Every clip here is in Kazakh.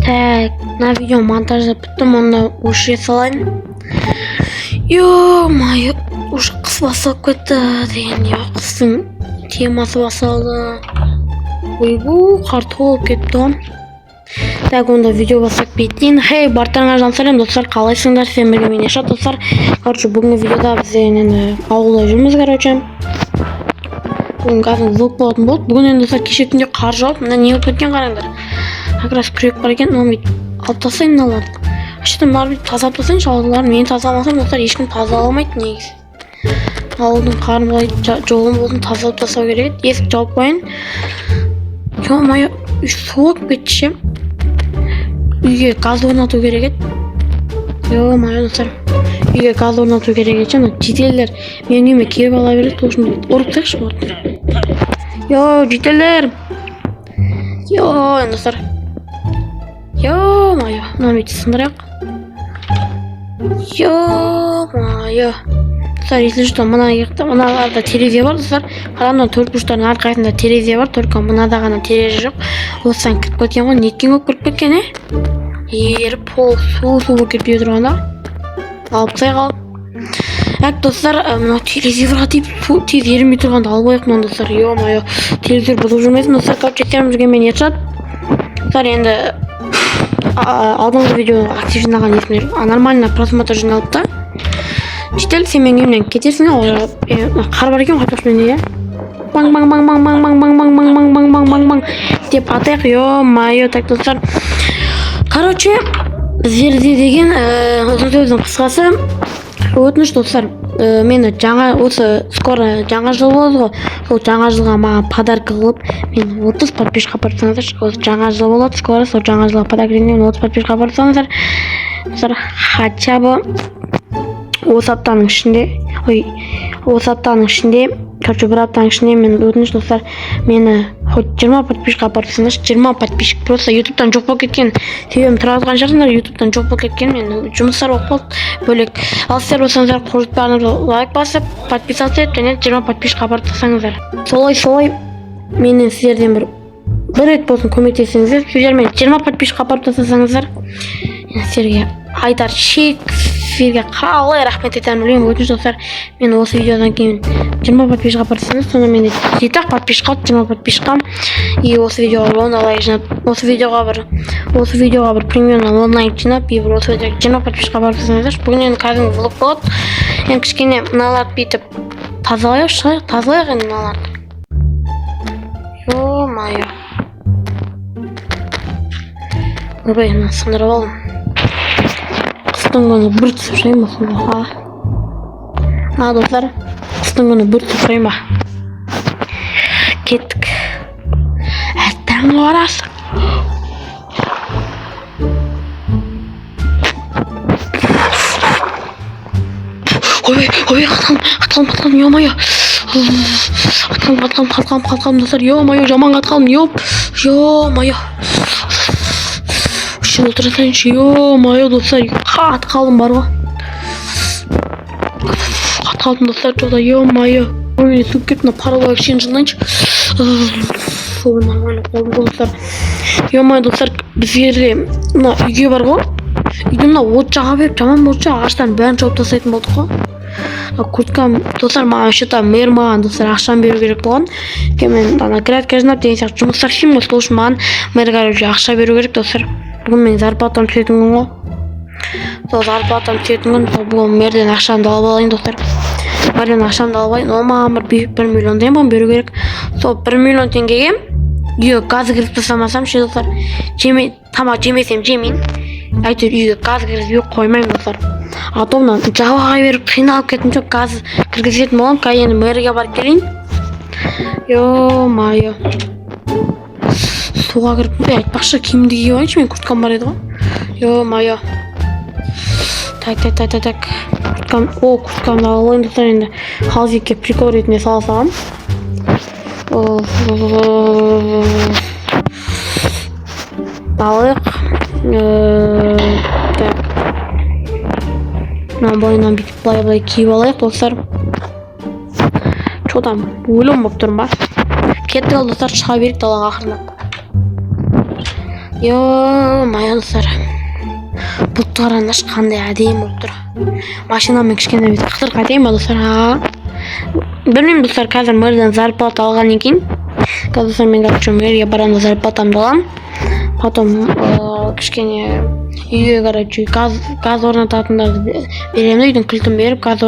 Так, мына видео монтаждап біттім, онда өшіре салайын. Ё-моё, уже қыс басталып кетті деген, я қыстың темасы басталды. Ойбу, қар толып кетті ғой. Так, онда видео бастап кетейін. Хей, барлықтарыңа жан сәлем, достар, қалайсыңдар? Сіздермен бірге мен, Ершат, достар. Короче, бүгінгі видеода біз енді ауылда жүрміз, короче. Бүгін кәдімгі влог болатын болды. Бүгін енді, достар, кеше түнде қар жауып, мына не болып кеткен, қараңдар. Как раз күрек бар екен, мынаны бүйтіп алып тастайын мыналарды. Вообще-то мыналарды бүйтіп тазалап тастайыншы, аулаларын. Мен тазаламасам, достар, ешкім тазаламайды негізі. Ауылдың қарын былай жолын болсын тазалап тастау керек еді. Есік жауып қояйын. Ё-моё, үй суып кетті ше. Үйге газ орнату керек еді. Ё-моё, достар. Үйге газ орнату керек еді ше. Ана жительдер менің үйіме келіп ала береді, сол үшін ұрып тастайықшы бұларды. Йо, жительдер. Йо, енді, достар. Ё-моё, мынаны бүйтіп сындырайық. Ё-моё. Достар, если что, мына жақта, мыналарда терезе бар, достар. Қараңдар, төрт бұрыштардың әрқайсысында терезе бар, только мынада ғана терезе жоқ. Осыдан кіріп кеткен ғой, неткен көп кіріп кеткен, е? Еріп, пол су су болып кетпей тұрғанда. Алып тастайық, алып. Так, достар, мынау телевизорға тиіп, су тез ерімей тұрғанда алып қояйық мынаны, достар. Ё-моё, телевизор бұзып жүрмесін, достар. Короче, сіздермен бірге мен, Ершат. Достар, енді алдыңғы видео актив жинаған есімде жоқ. Нормально просмотр жиналды да. Житель, сен менің үйімнен кетесің, ол қар бар екен ғой, айтпақшы, менде, иә. Баң баң баң баң баң баң баң баң баң баң баң баң баң баң деп атайық, ё-моё. Так, достар. Короче, біздерде деген ұзын сөздің қысқасы, өтініш, достар, мені жаңа осы скоро жаңа жыл болады ғой, сол жаңа жылға маған подарка қылып мен 30 подписчикқа апарып тастаңыздаршы. Осы жаңа жыл болады скоро, сол жаңа жылға подарка ретінде мені 30 подписчикқа апарып тастаңыздар, достар. Хотя бы осы аптаның ішінде, ой, осы аптаның ішінде, короче, бір аптаның ішінде мен өтініш, достар, мені хоть 20 подписчикқа апарып тастаңдаршы. 20 подписчик. Просто ютубтан жоқ болып кеткен себебім тұра тұрған шығарсыңдар, ютубтан жоқ болып кеткен мен жұмыстар болып қалды бөлек. Ал сіздер болсаңыздар, қорытпаңыздар, лайк басып, подписаться етіп және 20 подписчикқа апарып тастаңыздар. Солай менен сіздерден бір рет болсын көмектессеңіздер, сіздер мені 20 подписчикқа апарып тастасаңыздар, енді сіздерге айтар шек, сіздерге қалай рахмет айтарымды білмеймін. Өтініш, достар, мен осы видеодан кейін 20 подписчикқа апарып тастаңыз, сонда менде жеті ақ подписчик қалды, 20 подписчикқа. И осы видеоға 10 лайк жинап, осы видеоға бір примерно 10 лайк жинап, и бір осы видеоға 20 подписчикқа апарып тастаңыздаршы. Бүгін енді кәдімгі влог болады. Енді кішкене мыналарды бүйтіп тазалайық, шығайық, тазалайық енді мыналарды. Ё-моё, ойбай, мына сындырып алдым. Қыстың күні бір түсіп шығайын ба сонда? А, достар, қыстың күні бір түсіп шығайын ба? Кеттік, әттең барасың. Ойбай, ойбай, қатып қалдым, қатып қалдым, ё-моё, қатып қалдым, қатып қалдым, қатып қалдым, қатып қалдым, достар, ё-моё, жаман қатып қалдым, ёп, ё-моё, ішін отыра салайыншы. Ё-моё, достар, қатып қалдым бар ғой, қатып қалдым, достар, что-то, ё-моё, ой, суып кетті. Мына паровой кішкене жылынайыншы. Ой, нормально болдым ғой, достар. Ё-моё, достар, біздерде мына үйге бар ғой, үйде мына от жаға беріп жаман болды ше, ағаштардың бәрін шауып тастайтын болдық қой. А курткам, достар, маған что-то мэр маған, достар, ақшаны беру керек болған. Өйткені мен ана грядка жинап деген сияқты жұмыстар істеймін ғой, сол үшін маған мэр, короче, ақша беру керек, достар. Бүгін менің зарплатам түсетін күн ғой, сол зарплатам түсетін күн, сол бүгін мэрден ақшамды алып алайын, достар, мэрден ақшамды алып алайын. Ол маған бір миллиондай ма беру керек. Сол 1 миллион теңгеге үйге газ кіргізіп тастамасам ше, достар, жеме, тамақ жемесем жемеймін, әйтеуір үйге газ кіргізбей қоймаймын, достар. А то мына жабаға беріп қиналып кеттім жоқ, газ кіргізетін боламын. Қазір енді мэрге барып келейін. Ё-моё, суға кіріп, ей, айтпақшы, киімді киіп алайыншы, менің курткам бар еді ғой. Ё-моё, так, так, так, так, так, курткам, о, курткамды алып алайын, достар. Енді холодильникке прикол ретінде сала саламын. Алайық. Так, мына бойынан бүйтіп былай былай киіп алайық, достар. Че там, өлім болып тұрмын ба? Кеттік ал, достар, шыға берейік далаға ақырындап. Ё-моё, достар, бұлтты қараңдаршы, қандай әдемі болып тұр. Машинамен кішкене бүйтіп қыдырып қайтайын ба, достар, а? Білмеймін, достар. Қазір мэрден зарплата алғаннан кейін, қазір, достар, мен, короче, мэрге барамын да, зарплатамды аламын. Потом кішкене үйге, короче, газ орнататындарды беремін да, үйдің кілтін беріп, газ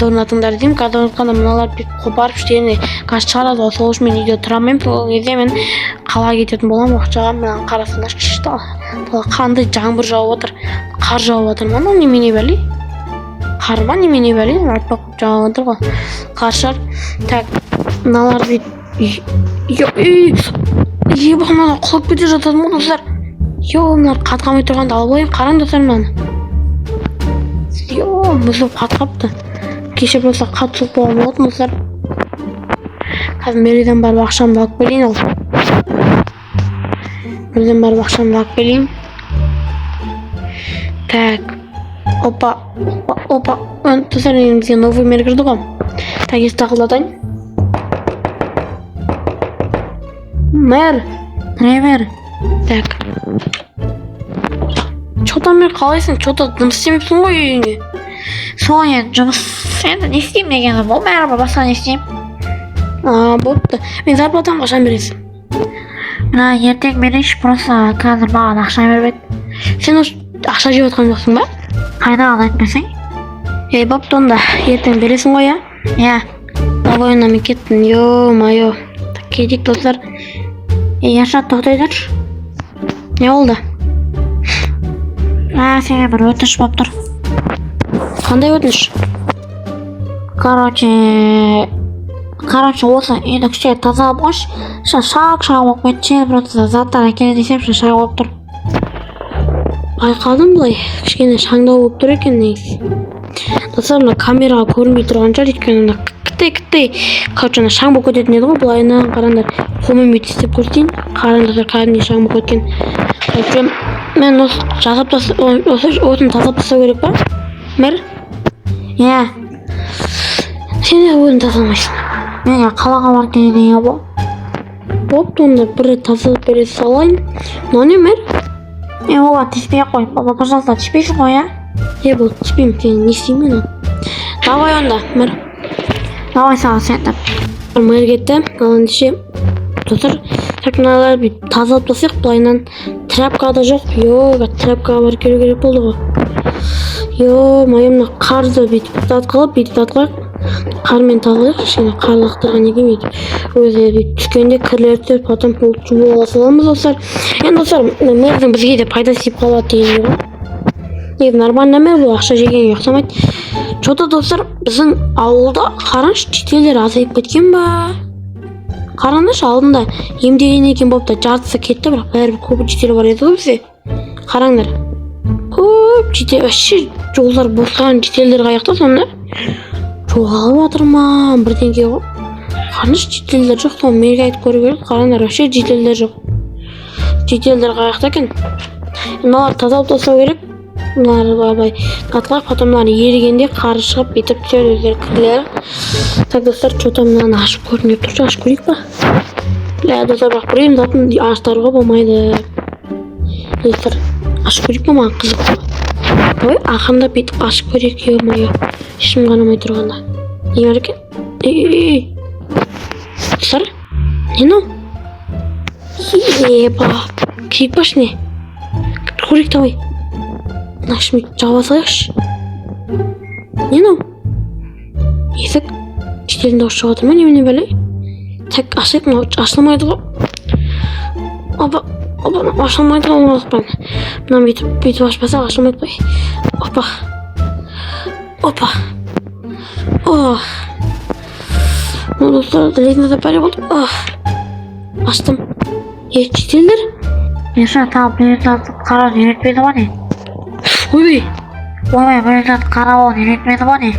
орнатыңдар деймін. Газ орнатқанда мыналар бүйтіп қопарып, іштеріне газ шығарады ғой. Сол үшін мен үйде тұра алмаймын. Сол кезде мен қалаға кететін боламын уақытша. Мынаны қарасаңдаршы, дала, қандай жаңбыр жауып жатыр, қар жауып жатыр ма? Мынау немене бәле, қар ма, немене бәле? Аппақ болып жауып жатыр ғой, қар шығар. Так, мыналарды бүйтіп, еб, мыналар құлап кете жатады ғой, достар. Е, мыналар қатып қалмай тұрғанда алып алайын. Қараң, достар, мынаны. Е, мұз болып қатып қалыпты. Кеше болса, қатты суық болған болатын, достар. Қазір мэрден барып ақшамды алып келейін. Ал мэрден барып ақшамды алып келейін. Так, опа, опа, опа. Достар, енді бізге новый мэр кірді ғой. Так, есікті тақылдатайын. Мэр! Кіре бер. Так, че там, мэр, қалайсың? Че-то дым істемепсің ғой үйіңе. Сол енді, жұмыс енді, не істеймін дегені бұл, бәрібір басқа не істеймін? А, болыпты. Мен зарплатамды қашан бересің? Мына ертең берейінші, просто қазір маған ақша бермеді. Сен осы ақша жеп жатқан жоқсың ба? Қайдағы айтпасаң. Ей, бопты онда, ертең бересің ғой, иә? Иә. Давай онда, мен кеттім. Ё-моё, так, кетейік, достар. Ей, Ершат, тоқтай тұршы. Не болды? А, сенен бір өтініш болып тұр. Қандай өтініш? Короче, осы үйді кішкене тазалап қойшы. Шаң шаң болып кетті ше, просто заттар әкеле десем, шаң болып тұр. Байқадым, былай кішкене шаңдау болып тұр екен негізі. Достар, мына камераға көрінбей тұрған шығар, өйткені мына кіттей кіттей, короче, ана шаң болып кететін еді ғой. Былайынан қараңдар, қолмен бүйтіп істеп көрсетейін. Қараңдар, кәдімгідей шаң болып кеткен. Короче, мен осы жасап осы осыны тазалап тастау керек па, мэр? Иә. Сен неге өзің тазаламайсың? Мен қалаға барып келейін деген ғой. Бопты онда, бір рет тазалап бере салайын. Мынау не, мэр? Е, оған тиіспей ақ қой, папа, пожалуйста, тиіспейсің ғой, иә? Е, болды, түспеймін. Сен не істеймін мен оны? Давай онда, мэр. Давай, саған сендім. Мэр кетті. Ал ендеше, достар, так, мыналарды бүйтіп тазалап тастайық былайынан. Тряпка да жоқ. Ё, тряпкаға барып келу керек болды ғой. Ё-моё, мына қарды бүйтіп зат қылып, бүйтіп зат қылайық, қармен тазалайық. Кішкене қар лақтырғаннан кейін бүйтіп өзі бүйтіп түскенде кірлер түседі, потом пол жуып ала саламыз, достар. Енді, достар, мына мэрдің бізге де пайдасы тиіп қалады дегендей ғой. Негізі нормально мэр бұл, ақша жегенге ұқсамайды. Че-то, достар, біздің ауылда, қараңызшы, шетелдер азайып кеткен ба? Қараңдаршы, алдында емдеген екен болып та, жартысы кетті, бірақ бәрібір көп житель бар еді ғой бізде. Қараңдар, көп житель, вообще жолдар босаған. Жительдер қаяқта сонда? Жоғалып жатыр ма, бірдеңке ғой. Қараңдаршы, жительдер жоқ. Соны мэрге айтып көру керек. Қараңдар, вообще жительдер жоқ. Жительдер қаяқта екен? Мыналарды тазалап тастау керек. Мыналарды былай атқылайық, потом мыналар ерігенде қары шығып, бүйтіп түседі өздері кірлері. Так, достар, че-то мынаны ашып көргім келіп тұр. Ашып көрейік па? Бля, достар, бірақ біреудің затын аштыруға болмайды. Достар, ашып көрейік па? Маған қызық. Давай ақырындап бүйтіп ашып көрейік. Ё-моё, ешкім қарамай тұрғанда не бар екен? Ей, ей, ей, достар, не мынау? Еба, киік па ішіне? Көрейік, давай. Мына ішін бүйтіп жаба салайықшы. Не мынау? Есік. Шетелдің дауысы шығып жатыр ма, немене бәле? Так, ашайық. Мынау ашылмайды ғой. Опа, опа, мынау ашылмайды ғой оңайлықпен. Мынаны бүйтіп бүйтіп ашпасақ, ашылмайды ғой. Опа, опа. О, ну, достар, лестница бәле болды. О, аштым. Е, шетелдер! Ершат, тағы біреу қарауды үйретпеді ғой не? Ойбай! Ойбай, біреу қарауын үйретпеді ғой не?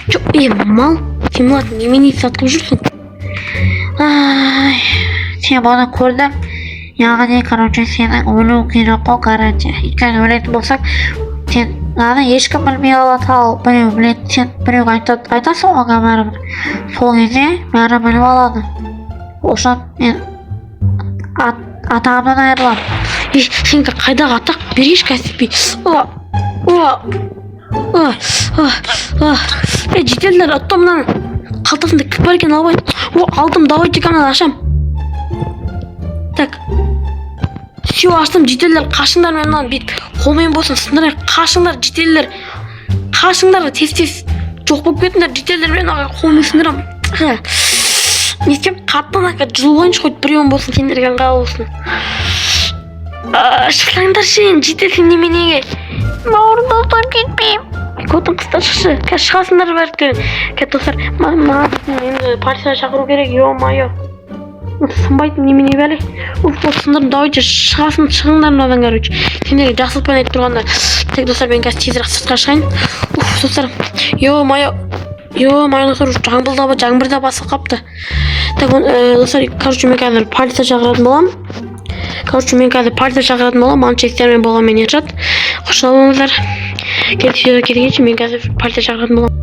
Жоқ, е, мал, сен мына немене сатқып жүрсің? Ай, сен бұны көрдің, яғни, короче, сенің өлуің керек қой, гарантия. Өйткені өлетін болсаң, сен мынаны ешкім білмей қалады, ал біреу біледі. Сен біреуге айтасың ғой бәрібір, сол кезде бәрі біліп алады. Ол үшін мен Атағымнан айырыламын. Ей, сен қайдағы атақ? Бергеш кәсіппей. О, о, о, о, о. Ей, жительдер, атта мынаны. Қалтасында кілт бар екен, алып алайын. О, алдым, давайте мынаны ашам. Так. Все, аштым, жительдер, қашыңдар, мен мынаны бүйтіп қолмен болсын сындырайын. Қашыңдар, жительдер. Қашыңдар, тез тез жоқ болып кетіңдер, жительдер, мен мына қолмен сындырамын. Ха. Не істеймін, қатты ана жұлып алайыншы, хоть біреуін болсын, сендерге ыңғайлы болсын. Шықсаңдаршы енді, жительсің неменеге? Бауырым, тастап кетпеймін. Көтің қыста, шықшы. Қазір шығасыңдар бәрі. Қазір, достар, маған дейтін енді полиция шақыру керек, ё-моё. Сынбайтын немене бәле? Уф, вот сындырдым, давайте шығасың, шығыңдар мынадан, короче. Сендерге жақсылықпен айтып тұрғанда. Так, достар, мен қазір тезірек сыртқа шығайын. Уф, достар, ё-моё. Ё-моё, достар, уже жаңбыр да, жаңбыр да басып қапты. Так, достар, короче, мен қазір полиция шақыратын боламын. Короче, мен қазір полиция шақыратын боламын. Манчестермен болған мен, Ершат. Қош болыңыздар. Келесі видеода кездескенше, мен қазір полиция шақыратын боламын.